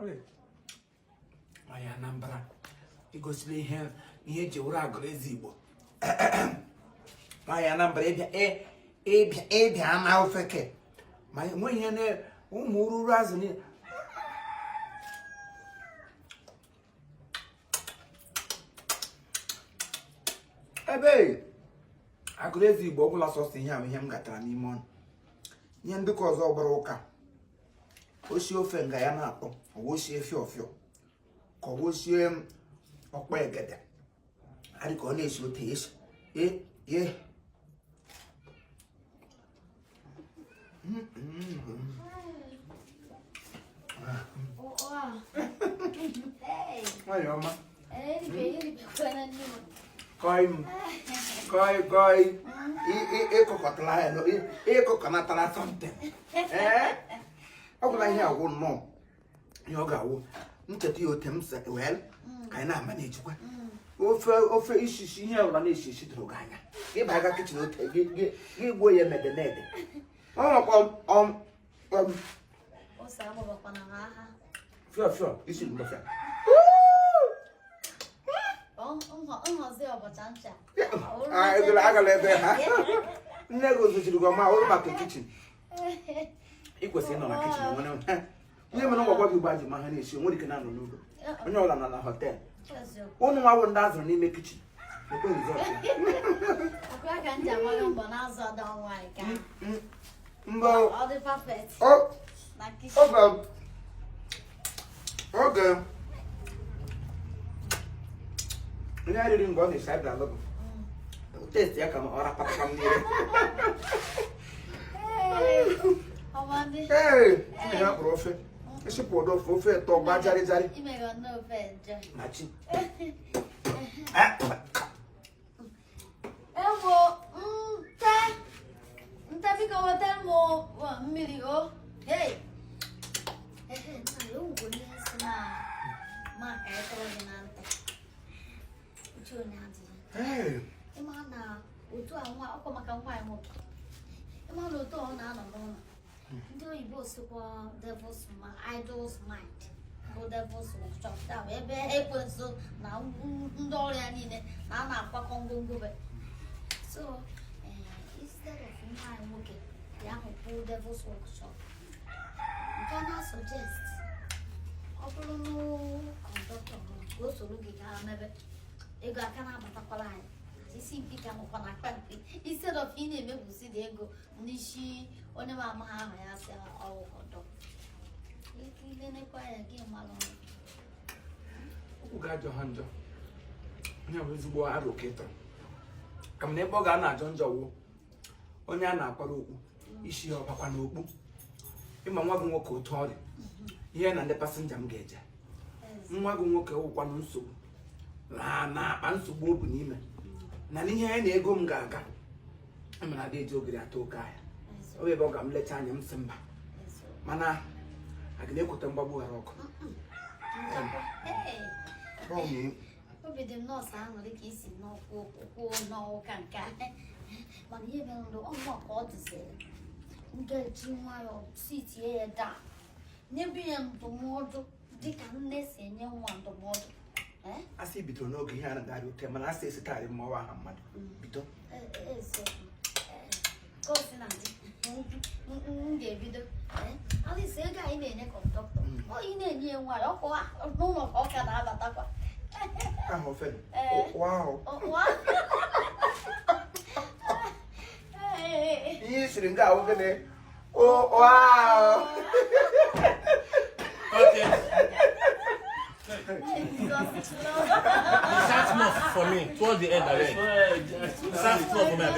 Plate. Nwaanyị Anambra igosila ihe ihe eji wụrụ agụrụ eze Igbo. Nwaanyị Anambra ịbịa ịbịa ịbịa na ofeke ma enweghị ihe na ụmụ ururu azụ niile. Ebe agụrụ eze Igbo ọbụla sọsọ ihe ahụ ihe m gatara n'ime ọnụ. Ihe ndị ka ọzọ gbara ụka, osie ofe nga ya na-atọ, ọwosie fịọ fịọ ka ọwosie ọkpa egede adị ka ọ na-esi ote esi ye. Nwanyị ọma. Kọị m kọị kọị, ịkụkọtara ya, ịkụkọnatara something. Ee, ọ bụla ihe agwụ nnọọ ihe ọ ga-awụ ncheta ya ote m sị well ka anyị na-ama na-ejikwa ofe ofe ishishi ihe ọbụla na-eshi eshi doro gị anya. Ịba aga kitchen ote gị gị gị gbuo ya medemede ọ nwekwa Ose agbabakwana m aha. Fịọ fịọ isi mbọfịa. Nhazi ọbọcha ncha. Agala ebe ha nne gị ozochiri gị ọma ọrụ maka kitchen. Ị kwesịrị ịnọ na kitchen nwere ihe mere ngwagwa gị gba ji ma ha na-esi nwere ike na-anọ n'ụlọ onye ọbụla nọ na hotel ụnụ nwa bụ ndị azụrụ n'ime kitchen ekwe result. Ọkwa ka m ji agbaga mbọ na-azụ ada nwaanyị ka Mbọ ọ dị perfect na kitchen. Oge oge onye riri mgbe ọ na-esi abịa alụbụ taste ya ka ọ rapakwa m n'ire. Ọmọdé. Ee, ihe akpụrụ ofe esipụ ụdọ ofe ofe tọ gba jarị jarị. Imego nnọọ ofe njọ. Na chi. Ewo nte nte, biko wetara m mmiri o. Hey! Ehe, nna ya ugwu ihe si na ma ka ị tọrọ gị na ntị. Uche onye adịghị. Ee. Ịma na otu a nwa ọkwa maka nwa ya nwoke. Ịma na otu ọ na-anọ n'ụlọ. Ndị oyibo sikwa devil's idle's mind bụ devil's workshop, ya bụ ebe ekwensu na ndị ọrụ ya niile na a na-akwakọ ngwongwo be. So instead of nwa anyị nwoke ya ahụ bụ devil's workshop nke a na-suggest, ọ bụrụ na conductor ka o soro gị gaa mebe ego aka na-abatakwala anyị isi mpi ka nọkwa na akpa mpi, instead of ị na-emebusi dị ego n'isi onye ma ama ahụ ya sị ọwụ conductor, ilenekwa ya gị malụ. Okwu ga-ajọ ha njọ onye bụ ezigbo arụ ka ị tọrọ ka m na ebe ọ ga na-ajọ njọ wụ onye a na-akwara okpu isi ya ọbakwa n'okpu. Ịma nwa gị nwoke otu ọ dị ihe na ndị passenger m ga-eje nwa gị nwoke wụkwanụ nsogbu na na akpa nsogbu o bu n'ime na n'ihe ya na ego m ga-aga emere ada eji ogiri ata oke ahịa. Ọ bụ ebe ọ ga m lecha anya m sị mba, mana aga na-ekwute mgbagbu ghara ọkụ. Obi dị m nọọsụ aṅụrị ka isi n'ọkwụ kwuo n'ụka nke a, mana ihe mere ndụ ọnwa ka ọ dịziri m ga-eji nwayọọ sitie ya daa nyebe ya ndụmọdụ dịka nne si enye nwa ndụmọdụ. Asị bidoro n'oge ihe a na-agarị oke, mana asị esitarị mmawa aha mmadụ bido. Eziokwu, ka o si na dị m ga-ebido. Alisa, ego anyị na-enye conductor ọ ị na-enye ya nwayọ ọkwa n'ụlọ ka ọ ka na-abatakwa. Aha ofe ahụ ihe i siri nga ahụ gịnị? Wow. Okay. Jesus. Start small for me. Towards the end, I beg. Start small for me, I beg.